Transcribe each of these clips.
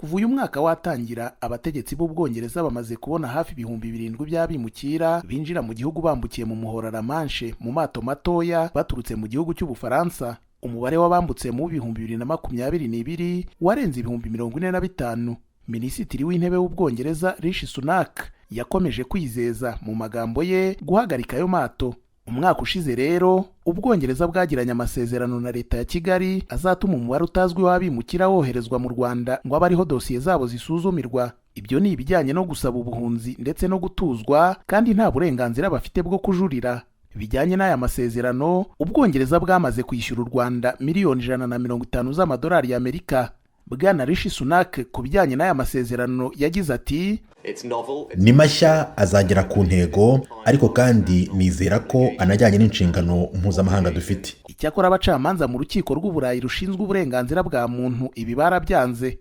Kuva uyu mwaka watangira, abategetsi b'Ubwongereza bamaze kubona hafi 7000 by'abimukira binjira mu gihugu bambukiye mu muhora La Manche mu mato matoya baturutse mu gihugu cy'Ubufaransa. Umubare w'abambutse mu 2022 warenze 45,000. Minisitiri w'Intebe w'Ubwongereza Rishi Sunak yakomeje kwizeza mu magambo ye guhagarika ayo mato. Umwaka ushize rero, Ubwongereza bwagiranye amasezerano na Leta ya Kigali azatuma umubare utazwi w'abimukira woherezwa mu Rwanda ngo abe ariho dosiye zabo zisuzumirwa. Ibyo ni ibijyanye no gusaba ubuhunzi ndetse no gutuzwa, kandi nta burenganzira bafite bwo kujurira. Bijyanye n'aya masezerano, Ubwongereza bwamaze kwishyura u Rwanda miliyoni 150 z'amadolari y'Amerika. Bwana Rishi Sunak ku bijyanye n'aya masezerano yagize ati: "Ni mashya, azagera ku ntego, ariko kandi nizera ko anajyanye n'inshingano mpuzamahanga dufite." Icyakora abacamanza mu Rukiko rw'Uburayi rushinzwe uburenganzira bwa muntu ibi barabyanze.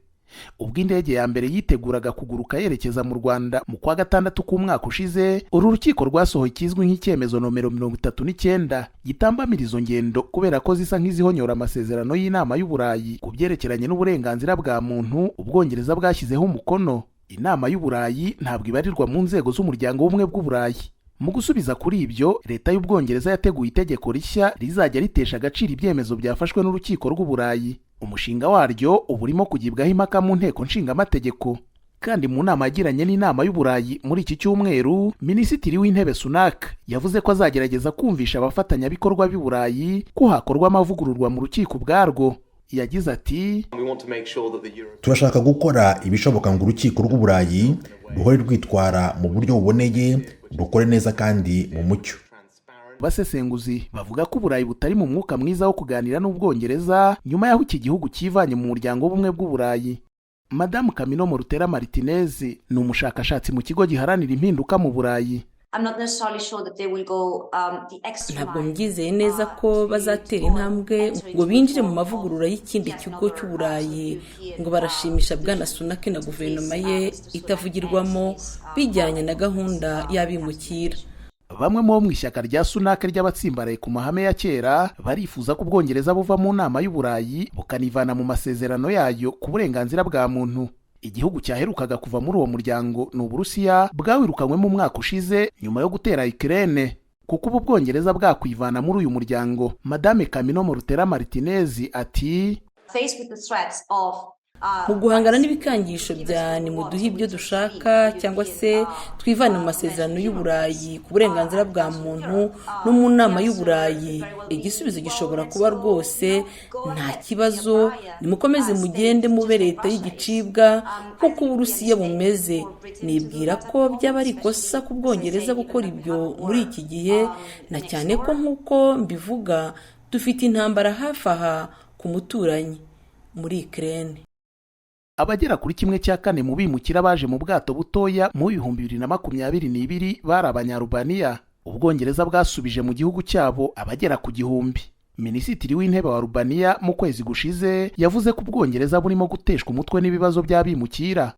Ubwo indege ya mbere yiteguraga kuguruka yerekeza mu Rwanda mu kwa gatandatu k'umwaka ushize, uru rukiko rwasohoye ikizwi nk'icyemezo nomero 39 gitambamira izo ngendo kubera ko zisa nk'izihonyora amasezerano y'Inama y'Uburayi ku byerekeranye n'uburenganzira bwa muntu Ubwongereza bwashyizeho umukono. Inama y'Uburayi ntabwo ibarirwa mu nzego z'Umuryango w'Ubumwe bw'Uburayi. Mu gusubiza kuri ibyo, Leta y'Ubwongereza yateguye itegeko rishya rizajya ritesha agaciro ibyemezo byafashwe n'Urukiko rw'Uburayi. Umushinga waryo uba urimo kugibwaho impaka mu Nteko Nshingamategeko. Kandi mu nama yagiranye n'Inama y'Uburayi muri iki cyumweru, Minisitiri w'Intebe Sunak yavuze ko azagerageza kumvisha abafatanyabikorwa b'i Burayi ko hakorwa amavugururwa mu rukiko ubwarwo. Yagize ati: "Turashaka gukora ibishoboka ngo Urukiko rw'Uburayi ruhore rwitwara mu buryo buboneye, rukore neza kandi mu mucyo." Abasesenguzi bavuga ko Uburayi butari mu mwuka mwiza wo kuganira n'Ubwongereza nyuma y'aho iki gihugu cyivanye mu Muryango w'Ubumwe bw'Uburayi. Madamu Camino Morutera Martinez ni umushakashatsi mu kigo giharanira impinduka mu Burayi. Ntabwo mbyizeye neza ko bazatera intambwe ngo binjire mu mavugurura y'ikindi kigo cy'Uburayi ngo barashimisha Bwana Sunak na guverinoma ye itavugirwamo bijyanye na gahunda y'abimukira. Bamwe mu bo mu ishyaka rya Sunak ry'abatsimbaraye ku mahame ya kera barifuza ko Ubwongereza buva mu Nama y'Uburayi, bukanivana mu masezerano yayo ku burenganzira bwa muntu. Igihugu cyaherukaga kuva muri uwo muryango ni Uburusiya, bwawirukanywemo umwaka ushize nyuma yo gutera Ukraine. Kuko ubu Bwongereza bwakwivana muri uyu muryango, Madame Camino Morutera Martinez ati: Mu guhangana n'ibikangisho bya "nimuduhe ibyo dushaka cyangwa se twivane mu masezerano y'Uburayi ku burenganzira bwa muntu no mu Nama y'Uburayi", igisubizo gishobora kuba "rwose nta kibazo, nimukomeze mugende mube leta y'igicibwa nk'uko Uburusiya bumeze". Nibwira ko byaba ari ikosa ku Bwongereza gukora ibyo muri iki gihe, na cyane ko nk'uko mbivuga dufite intambara hafi aha ku muturanyi muri Ukraine. Abagera kuri 1/4 mu bimukira baje mu bwato butoya mu 2022 bari Abanyarubaniya. Ubwongereza bwasubije mu gihugu cyabo abagera ku 1000. Minisitiri w'Intebe wa Rubaniya mu kwezi gushize yavuze ko Ubwongereza burimo guteshwa umutwe n'ibibazo by'abimukira.